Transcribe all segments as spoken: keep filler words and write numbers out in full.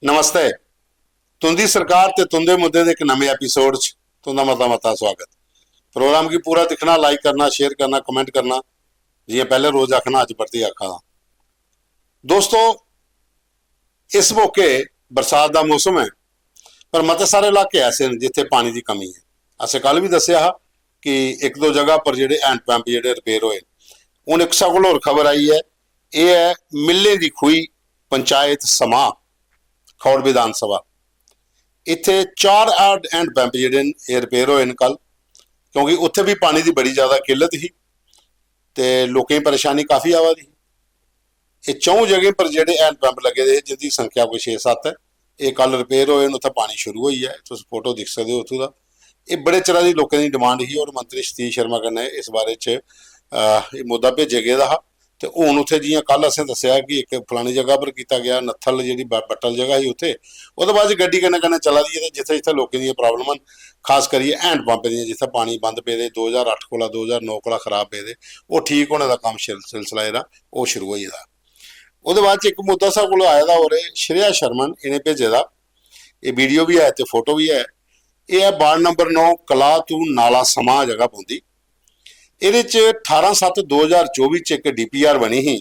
नमस्ते। तुंदी सरकार ते तुंदे मुद्दे दे इक नमें एपिसोड च तुंदा मता मता स्वागत। प्रोग्राम गी पूरा दिक्खना, लाइक करना, शेयर करना, कमेंट करना, जि'यां पैह्ले रोज आखना, अज्ज परतियै आखा दा। दोस्तो, इस मौके बरसात दा मौसम ऐ, पर मते सारे इलाके ऐसे न जित्थै पानी दी कमी ऐ। असें कल बी दस्सेआ हा कि इक दो जगह पर जेह्ड़े हैंड पंप जेह्ड़े रिपेयर होए। हून इक साढ़े कोल होर खबर आई ऐ, एह् ऐ मिल्लें दी खूही, पंचायत समां, खौड़ विधान सभा। इत्थै चार हैंड हैंड पंप जेह्ड़े न, एह् रिपेयर होए न कल, क्योंकि उत्थै बी पानी दी बड़ी ज्यादा किल्लत ही ते लोकें गी परेशानी काफी आवा दी ही। एह् च'ऊं जगहें पर जेह्ड़े हैंड पंप लग्गे दे हे, जिंदी संख्या कोई छे सत्त ऐ, एह् कल रिपेयर होए न, उत्थै पानी शुरू होई गेआ ऐ। तुस फोटो दिक्खी सकदे ओ उत्थूं दा। एह् बड़े चिरा दी लोकें दी डिमांड ही और मंत्री सतीश शर्मा कन्नै इस बारे च, अ, एह् मुद्दा भेजेआ गेदा हा। ते हून उत्थै जि'यां कल असें दस्सेआ कि इक फलानी जगह पर कीता गेआ, नत्थल जेह्ड़ी ब-, बट्टल जगह ही उत्थै, ओह्दे बाद च गड्डी कन्नै कन्नै चला दी ऐ। ते जित्थै जित्थै लोकें दियां प्रॉब्लमां न, खास करियै हैंड पंप दियां, जित्थै पानी बंद पेदे दो ज्हार अट्ठ कोला, दो ज्हार नौ कोला खराब पेदे, ओह् ठीक होने दा कम्म सिल-, सिलसिला जेह्ड़ा ओह् शुरू होई गेदा। ओह्दे बाद च इक मुद्दा साढ़े कोल आए दा, होर एह् श्रेया शर्मा न, इ'नें भेजे दा। एह् वीडियो बी ऐ ते फोटो बी ऐ। एह् ऐ वार्ड नंबर नौ, कलाह तू नाला समां जगह पौंदी। एह्दे च ठारां सत्त दो ज्हार चौबी च इक डीपीआर बनी ही।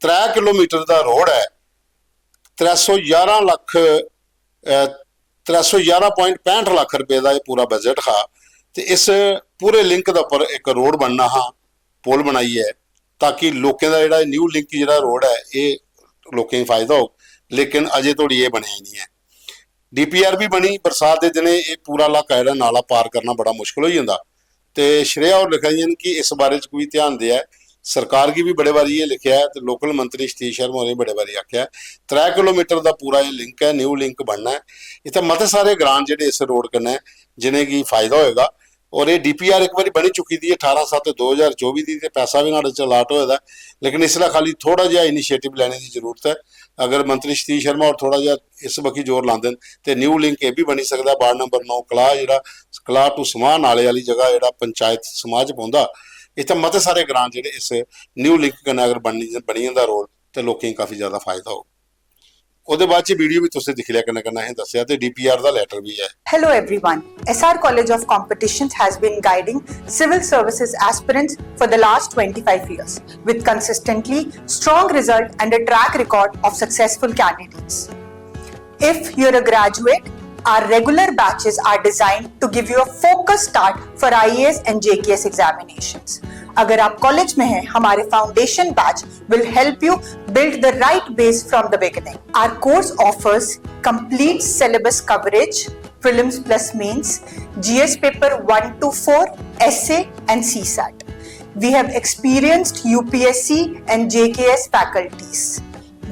त्रै किलोमीटर दा रोड ऐ, त्रै सौ ञारां लक्ख, अ, त्रै सौ ञारां point पैंह्ट लक्ख रपेऽ दा एह् पूरा बजट हा। ते इस पूरे लिंक दे उप्पर इक रोड बनना हा, पुल बनाइयै, ताकि लोकें दा जेह्ड़ा न्यू लिंक जेह्ड़ा रोड ऐ, एह् लोकें गी फायदा होग। लेकिन अजें धोड़ी एह् बनेआ ही निं ऐ। डीपीआर बी बनी, बरसात दे दिनें एह् पूरा इलाका जेह्ड़ा नाला पार करना बड़ा मुश्कल होई जंदा। ते श्रेया होर लिखा दियां न कि इस बारे च कोई ध्यान देऐ। सरकार गी बी बड़े बारी एह् लिखेआ ऐ ते लोकल मंत्री सतीश शर्मा होरें बड़े बारी आखेआ ऐ। त्रै किलोमीटर दा पूरा एह् लिंक ऐ, न्यू लिंक बनना ऐ। इत्थै मते सारे ग्रां जेह्ड़े इस रोड कन्नै, जिनेंगी फायदा होएगा। और एह् डीपीआर इक बारी बनी चुकी दी ऐ ठारां सत्त दो ज्हार चौबी दी, ते पैसा बी न्हाड़े च अलाट होए दा ऐ। लेकिन इसलै खाली थोह्ड़ा जेहा इनिशिएटिव लैने दी जरूरत ऐ। अगर मंत्री सतीश शर्मा होर थोह्ड़ा जेहा इस बक्खी जोर लांदे न, ते न्यू लिंक एह् बी बनी सकदा ऐ, वार्ड नंबर नौ कलाह जेह्ड़ा, कलाह टू समां नाले आह्ली जगह जेह्ड़ा पंचायत समां च पौंदा। इत्थै मते सारे ग्रां जेह्ड़े इस न्यू लिंक कन्नै अगर बनी, बनी जंदा रोड, ते लोकें गी काफी ज्यादा फायदा होग। ओह्दे बाद च वीडियो बी तुसें दिक्खी लेआ, कन्नै कन्नै असें दस्सेआ, ते डीपीआर दा लैटर बी ऐ। Hello everyone. S R College of Competitions has been guiding civil services aspirants for the last twenty-five years with consistently strong result and a track record of successful candidates. If you're a graduate, our regular batches are designed to give you a focused start for I A S and J K S examinations. अगर आप college में हैं, हमारे foundation batch will help you build the right base from the beginning. Our course offers complete syllabus coverage, prelims plus mains, G S paper one to four, essay and C sat. We have experienced U P S C and J K S faculties.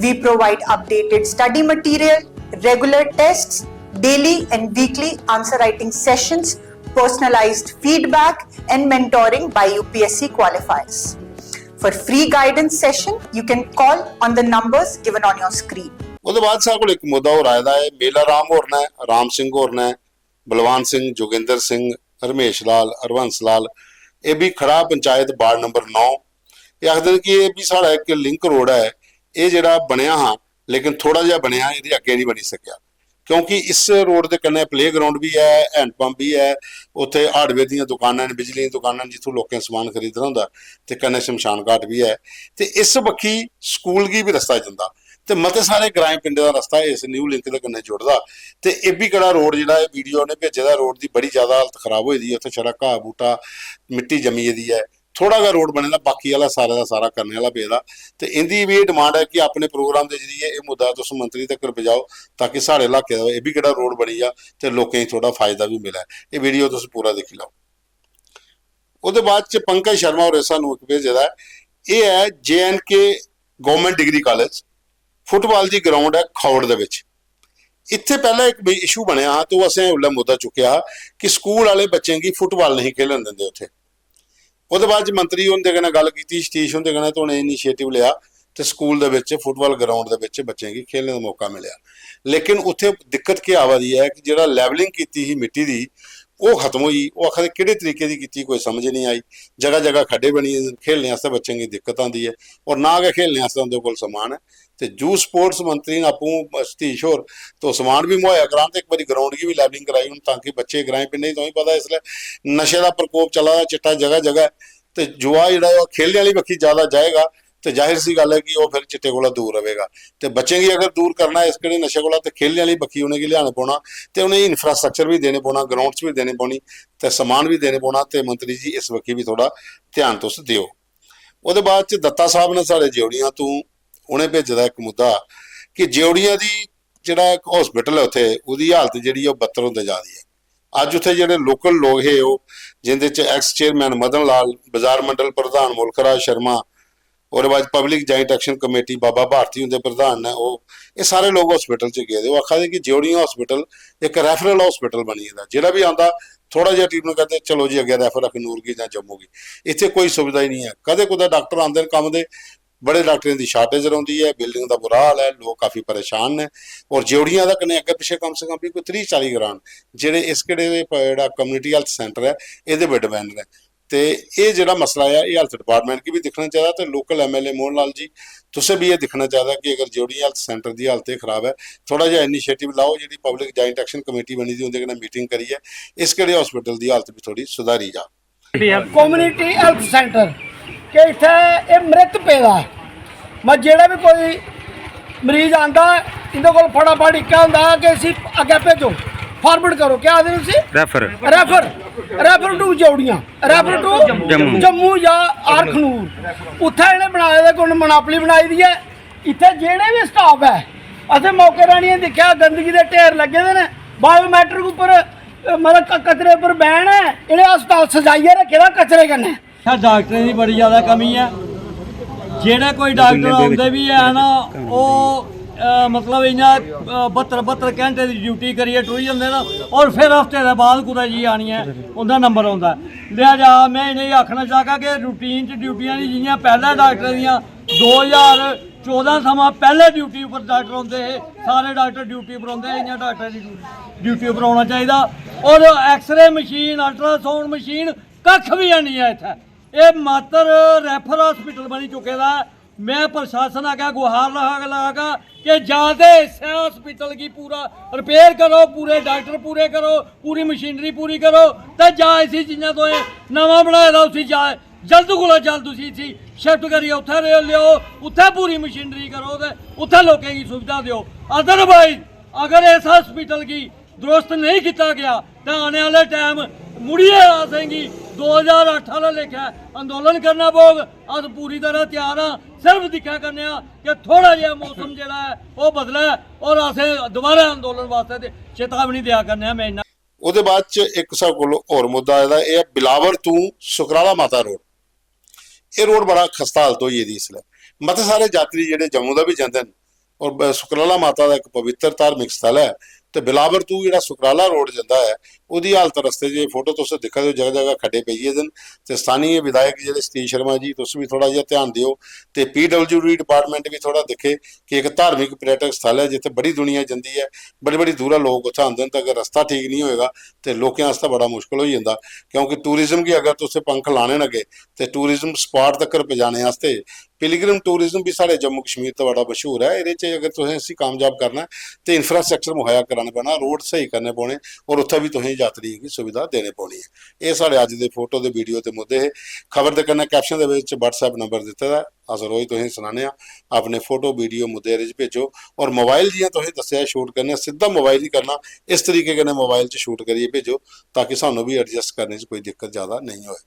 We provide updated study material, regular tests, daily and weekly answer writing sessions, personalized feedback, and mentoring by U P S C qualifiers. For free guidance session, you can call on the numbers given on your screen. ਉਹਦੇ ਬਾਅਦ ਸਾਡੇ ਕੋਲ ਇੱਕ ਮੁੱਦਾ ਹੋਰ ਆਇਆ ਦਾ ਹੈ। ਮੇਲਾ ਰਾਮ ਹੋਰਨਾ ਹੈ, ਰਾਮ ਸਿੰਘ ਹੋਰਨਾ ਹੈ, ਬਲਵਾਨ ਸਿੰਘ, ਜੋਗਿੰਦਰ ਸਿੰਘ, ਰਮੇਸ਼ ਲਾਲ, ਹਰਵੰਸ ਲਾਲ, ਇਹ ਵੀ ਖੜਾ ਪੰਚਾਇਤ ਵਾਰਡ ਨੰਬਰ ਨੌ। ਇਹ ਆਖਦੇ ਨੇ ਕਿ ਇਹ ਵੀ ਸਾਡਾ ਇੱਕ ਲਿੰਕ ਰੋਡ ਹੈ, ਇਹ ਜਿਹੜਾ ਬਣਿਆ ਹਾਂ, ਲੇਕਿਨ ਥੋੜਾ ਜਿਹਾ ਬਣਿਆ, ਇਹਦੇ ਅੱਗੇ ਨਹੀਂ ਬਣੀ ਸਕਿਆ। ਕਿਉਂਕਿ ਇਸ ਰੋਡ ਦੇ ਕਨੇ ਪਲੇਗਰਾਉਂਡ ਵੀ ਹੈ, ਹੈਂਡ ਪੰਪ ਵੀ ਹੈ, ਉੱਥੇ ਹਾਰਡਵੇਅਰ ਦੀਆਂ ਦੁਕਾਨਾਂ ਨੇ, ਬਿਜਲੀ ਦੀਆਂ ਦੁਕਾਨਾਂ ਨੇ, ਜਿੱਥੋਂ ਲੋਕਾਂ ਸਮਾਨ ਖਰੀਦਣਾ ਹੁੰਦਾ, ਤੇ ਕਨੇ ਸ਼ਮਸ਼ਾਨ ਘਾਟ ਵੀ ਹੈ। ਤੇ ਇਸ ਬੱਖੀ ਸਕੂਲ गी बी रस्ता जंदा, ते मते सारे ग्राएं पिंडें दा रस्ता इस न्यू लिंक दे कन्नै जुड़दा। ते एह् बी केह्ड़ा रोड जेह्ड़ा एह् वीडियो ने भेजे दा, रोड दी बड़ी ज्यादा हालत खराब होई दी ऐ। उत्थै छड़ा घाह बूह्टा, मिट्टी जम्मी गेदी ऐ। थोड़ा गै रोड बने दा, बाकी आह्ला सारे दा सारा करने आह्ला पेदा। ते इं'दी बी एह् डिमांड ऐ कि अपने प्रोग्राम दे जरिए एह् मुद्दा तुस मंत्री तगर पजाओ, ताकि साढ़े इलाके दा एह् बी केह्ड़ा रोड बनी जा ते लोकें गी थोड़ा फायदा बी मिलै। एह् वीडियो तुस पूरा दिक्खी लैओ। ओह्दे बाद च पंकज शर्मा होरें सानू इक भेजे दा ऐ। एह् ऐ जे and K government degree college, football दी ग्राउंड ऐ खौड़ दे बिच। इत्थै पैह्लें इक इशू बनेआ हा, ते ओह् असें उसलै मुद्दा चुक्केआ हा कि स्कूल आह्ले बच्चें गी फुटबाल नेईं खेलन दिंदे उत्थै। ओह्दे बाद च मंत्री हुंदे कन्नै गल्ल कीती, सतीश हुंदे कन्नै, ते उ'नें इनिशिएटिव लेआ ते स्कूल दे बिच, फुटबाल ग्राउंड दे बिच बच्चें गी खेलने दा मौका मिलेआ। लेकिन उत्थै दिक्कत केह् आवा दी ऐ कि जेह्ड़ा लेवलिंग कीती ही मिट्टी दी, ओह् खत्म होई। ओह् आखा दे केह्ड़े तरीके दी कीती, कोई समझ निं आई। जगह जगह खड्डे बनी गेदे न, खेलने आस्तै बच्चें गी दिक्कत आंदी ऐ, और ना गै खेलने आस्तै उं'दे कोल समान ऐ। ते यूथ स्पोर्ट्स मंत्री न आपूं सतीश होर, तो समान बी मुहैया करान ते इक बारी ग्राउंड गी बी लैवलिंग कराई ओड़न, तां कि बच्चे ग्राएं पिंडें च, तुसेंगी पता इसलै नशे दा प्रकोप चला दा, चिट्टा जगह जगह ऐ, ते युवा जेह्ड़ा ऐ ओह् खेलने आह्ली बक्खी ज्यादा जाएगा, ते जाहिर सी गल्ल ऐ कि ओह् फिर चिट्टे कोला दूर रवेगा। ते बच्चें गी अगर दूर करना ऐ इस केह्ड़े नशे कोला, ते खेलने आह्ली बक्खी उ'नेंगी लेआना पौना, ते उ'नेंगी इंफ्रास्ट्रक्चर बी देने पौना, ग्राउंड च बी देने पौनी, ते समान बी देने पौना। ते मंत्री जी, इस बक्खी बी थोह्ड़ा ध्यान तुस देओ। ओह्दे बाद च दत्ता साहब ने साढ़े जेवड़ियां तू उ'नें भेजे दा इक मुद्दा कि जेवड़ियां दी जेह्ड़ा इक हॉस्पिटल ऐ उत्थै, ओह्दी हालत जेह्ड़ी ऐ ओह् बदतर होंदे जा दी ऐ। अज्ज उत्थै जेह्ड़े लोकल लोक हे, ओह् जिंदे च एक्स चेयरमैन मदन लाल, बाजार मंडल प्रधान मुल्ख राज शर्मा, ओह्दे बाद पब्लिक ज्वाइंट एक्शन कमेटी बाबा भारती हुंदे प्रधान न, ओह्, एह् सारे लोक हॉस्पिटल च गेदे। ओह् आखा दे कि जेवड़ियां हॉस्पिटल इक रैफरल हॉस्पिटल बनी गेदा, जेह्ड़ा बी आंदा थोह्ड़ा जेहा ट्रीटमेंट करदे, चलो जी अग्गें रैफर अखनूर गी जां जम्मू गी। इत्थै कोई सुविधा ही निं ऐ। कदें कुतै डाक्टर आंदे न कम्म दे, बड़े डाक्टरें दी शार्टेज रौंह्दी ऐ, बिल्डिंग दा बुरा हाल ऐ, लोक काफी परेशान न। और जेवड़ियां दा कन्नै अग्गें पिच्छें कम से कम बी कोई त्रीह् चाली ग्रां न जेह्ड़े इस केह्ड़े जेह्ड़ा कम्युनिटी हेल्थ सेंटर ऐ, एह्दे पर डिपेंड न। ते एह् जेह्ड़ा मसला ऐ, एह् हेल्थ डिपार्टमेंट गी बी दिक्खना चाहिदा ते लोकल एमएलए मोहन लाल जी, तुसें बी एह् दिक्खना चाहिदा कि अगर जेवड़ियां हेल्थ सेंटर दी हालत एह् खराब ऐ, थोह्ड़ा जेहा इनिशिएटिव लैओ, जेह्ड़ी पब्लिक ज्वाइंट एक्शन कमेटी बनी दी, उं'दे कन्नै मीटिंग करियै इस केह्ड़े हॉस्पिटल दी हालत बी थोह्ड़ी सुधारी जा। कम्युनिटी हेल्थ सेंटर कि इत्थै एह् मृत पेदा ऐ, मतलब जेह्ड़ा बी कोई मरीज आंदा ऐ, इं'दे कोल फटाफट इक्कै होंदा ऐ कि इसी अग्गें भेजो, फारवर्ड करो, केह् आखदे न उसी? Refer. Refer, refer to Jourian, refer to Jammu. Jammu जां अखनूर। उत्थै इ'नें बनाए दे, कु'न मोनापली बनाई दी ऐ। इत्थै जेह्ड़े बी स्टाफ ऐ, असें मौके पर आनियै दिक्खेआ, गंदगी दे ढेर लग्गे दे न। बायोमेट्रिक उप्पर, अ, मतलब क-, कचरे उप्पर बैन ऐ, इ'नें अस्पताल सजाइयै रक्खे दा कचरे कन्नै। इत्थै डाक्टरें दी बड़ी ज्यादा कमी ऐ। जेह्ड़े कोई डाक्टर औंदे बी है ना, ओह्, अ, मतलब इ'यां, अ, बह्त्तर बह्त्तर घैंटे दी ड्यूटी करियै टुरी जंदे न, और फिर हफ्ते दे बाद कुतै जी आनियै उं'दा नंबर औंदा ऐ। लिहाजा में इ'नेंगी आखना चाहगा कि रूटीन च ड्यूटियां निं, जि'यां पैह्लें डाक्टरें दियां दो ज्हार चौदां थमां पैह्लें ड्यूटी उप्पर डाक्टर औंदे हे, सारे डाक्टर ड्यूटी उप्पर औंदे हे, इ'यां डाक्टरें दी ड्यूटी उप्पर औना चाहिदा। और एक्सरे मशीन, अल्ट्रासाउंड मशीन कक्ख बी है निं ऐ इत्थै। एह् मात्र रैफर हॉस्पिटल बनी चुके दा ऐ। में प्रशासन अग्गें गुहार लगा, लगागा कि जां ते इस्सै हॉस्पिटल गी पूरा रिपेयर करो, पूरे डाक्टर पूरे करो, पूरी मशीनरी पूरी करो, ते जां इसी जि'यां तुसें नमां बनाए दा उसी जा, जल्द कोला जल्द उसी, इसी शिफ्ट करियै उत्थै रे-, लेओ, उत्थै पूरी मशीनरी करो ते उत्थै लोकें गी सुविधा देओ। अदरवाइज अगर इस हॉस्पिटल गी दुरुस्त नेईं कीता गेआ ते आने आह्ले टाइम मुड़ियै असेंगी दो ज्हार अट्ठ आह्ला लेखा अंदोलन करना पौग। अस पूरी तरह त्यार आं, सिर्फ दिक्खा करने आं कि थोह्ड़ा जेहा मौसम जेह्ड़ा ऐ ओह् बदलै और असें दोबारा अंदोलन वास्तै ते चेतावनी देआ करने आं। में इन्ना ओह्दे बाद च इक साढ़े कोल होर मुद्दा आए दा, एह् ऐ बिलावर तू सुकराला माता रोड। एह् रोड बड़ा खस्ता हालत होई गेदी इसलै। मते सारे यात्री जेह्ड़े जम्मू दा बी जंदे न, और ब-, सुकराला माता दा इक पवित्र धार्मिक स्थल ऐ, ते बिलावर तू जेह्ड़ा सुकराला रोड जंदा ऐ, ओह्दी हालत रस्ते च, फोटो तुस दिक्खा दे ओ, जगह जगह खड्डे पेई गेदे न। ते स्थानीय विधायक जेह्ड़े सतीश शर्मा जी, तुस बी थोह्ड़ा जेहा ध्यान देओ, ते पीडब्ल्यूडी डिपार्टमेंट बी थोह्ड़ा दिक्खे कि इक धार्मिक पर्यटक स्थल ऐ जित्थै बड़ी दुनिया जंदी ऐ, बड़ी बड़ी दूरा लोक उत्थै आंदे न। ते अगर रस्ता ठीक निं होएगा ते लोकें आस्तै बड़ा मुश्कल होई जंदा, क्योंकि टूरिज्म गी अगर तुसें पंख लाने न अग्गे, ते टूरिज्म स्पाट तक्कर पजाने आस्तै पिलग्रिम टूरिज्म बी साढ़े जम्मू कश्मीर दा बड़ा मशहूर ऐ। एह्दे च अगर तुसें इसी कामयाब करना ऐ ते इंफ्रास्ट्रक्चर मुहैया कराने पौना, रोड स्हेई करने पौने, और उत्थै बी तुसें यात्रियें गी सुविधा देने पौनी ऐ। एह् साढ़े अज्ज दे फोटो दे, वीडियो दे मुद्दे हे। खबर दे कन्नै कैप्शन दे बिच WhatsApp नंबर दित्ते दा ऐ, अस रोज तुसें सनाने आं। अपने फोटो, वीडियो, मुद्दे एह्दे च भेजो, और मोबाइल, जि'यां तुसें दस्सेआ, शूट करने आं, सिद्धा मोबाइल ही करना, इस तरीके कन्नै मोबाइल च शूट करियै भेजो, ताकि सानूं बी एडजस्ट करने च कोई दिक्कत ज्यादा नेईं होए।